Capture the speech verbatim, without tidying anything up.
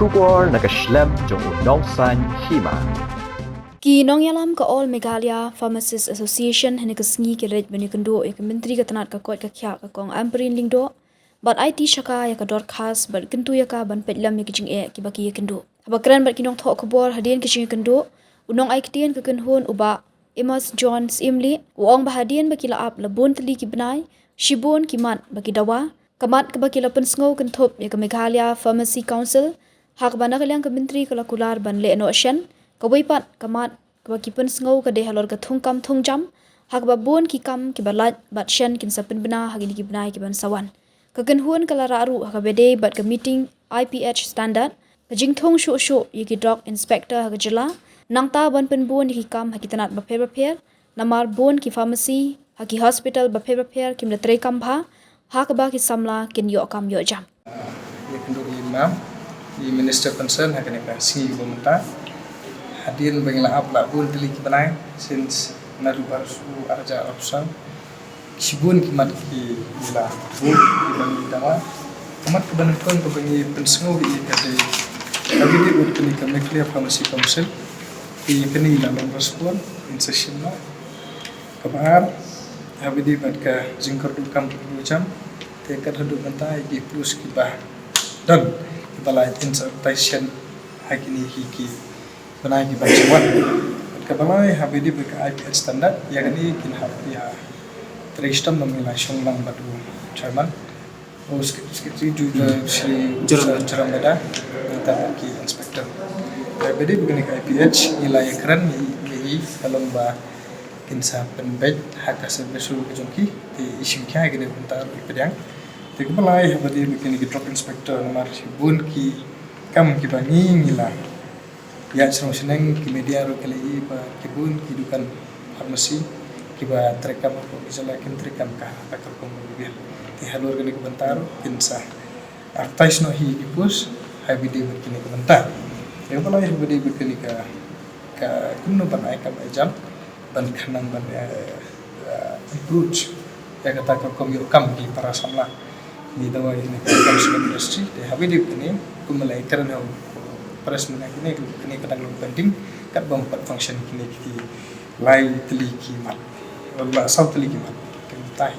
Khubor na ka shlem jong u nongsaiñ hima. Ki nongïalam ka All Meghalaya Pharmacists Association hynne ka sngi ki la leit ban ïakynduh ïa ka Myntri ka tnat ka koit ka khiah ka Kong Ampareen Lyngdoh bad aiti sha ka ïa ka dorkhas bad kyntu ïa ka ban peit lem ïa ki jingeh kiba ki ïakynduh. Haba kren bad ki nongthoh khubor hadien ki jingïakynduh, u nongai ktien ka kynhun u Bah Amos John Syiemlieh u ong ba hadien ba ki la ap la bun tylli ki bnai, shibun ki mat ba ki dawa, ka mat kaba ki la pynsngew kynthup ïa ka Meghalaya Pharmacy Council, ha kaba na ka liang ka Myntri ka la kular ban leh noh shen, kawei pat ka mat kaba ki pynsngew ka dei halor ka thungkam thungjam, ha kaba bun ki kam kiba lait bad shen kin sa pynbna ha kine ki bnai kiban sa wan. Ka kynhun ka la rah ruh ha kaba dei bad ka meeting I P H standard, ka jingthung shuh shuh ïa ki drug inspector ha ka jylla, nangta ban pynbun ïa ki kam ha ki tnat bapher bapher, namar bun ki pharmacy ha ki hospital bapher bapher kim da treikam bha, ha kaba ki samla kin ïoh kam ïoh jam. Ïakynduh ïa i Mam, i Minister concern ha kane ka sngi ba mynta. Hadien ba ngi la ap la bun tylli ki bnai, since naduh arphew arhajar arphew san, shibun ki mat ki la buh kiba ngi dawa. Ka mat kaba nyngkong kaba ngi pynsngew ïa ka dei, ka dei bad kane ka Meghalaya Pharmacy Council. Ïa kane ngi la long respond, ngin sa shim noh. Kaba ar, haba ïadei bad ka jingkyrduh kam kyrduh jam, te kat haduh mynta ïa ki post kiba don, kiba la advertise shen ha kine hi ki bnai kiba sa wan. Bad kaba lai, haba ïadei bad ka I P H standard, ïa kane kin hap ïa trei shitom, ngi la shong lang bad u chairman. U sek-, secretary ju, eh, Shri Joram Beda. Joram Beda, nangta ki inspector. Eh, bad ïa kane ka I P H, ngi la ïakren, ngi, ngi, ka long ba kin sa pynbeit ha ka service rule ka jong ki, te i shim khia ïa kane ka bynta ruh i pdiang. Te kaba lai, haba ïadei bad kine ki drug inspector, namar shibun ki kam kiba ngi, ngi la ïa shnong shnong, ki media ruh ki la ïohi ba ki bun ki dukan pharmacy kiba treikam hapoh ka jylla kim treikam ka ha ka rukom kaba biang. Te halor kane ka bynta ruh kin sa advertise noh hi ki post, haba ïadei bad kane ka bynta. Te kaba lai, haba ïadei bad kane ka, ka kumno ban ai kam ai jam, ban khnang ban, eh, eh, approach ïa kata ka rukom ïoh kam ki para samla. Ngi dawa ïa kane ka pharmaceutical industry, te haba ïadei bad kane, kumba la ïakren ha u press mynne, kane, kane ka dang long pending, katba ym pat function kine ki lai tylli ki mat, la saw tylli ki mat. Kane tai.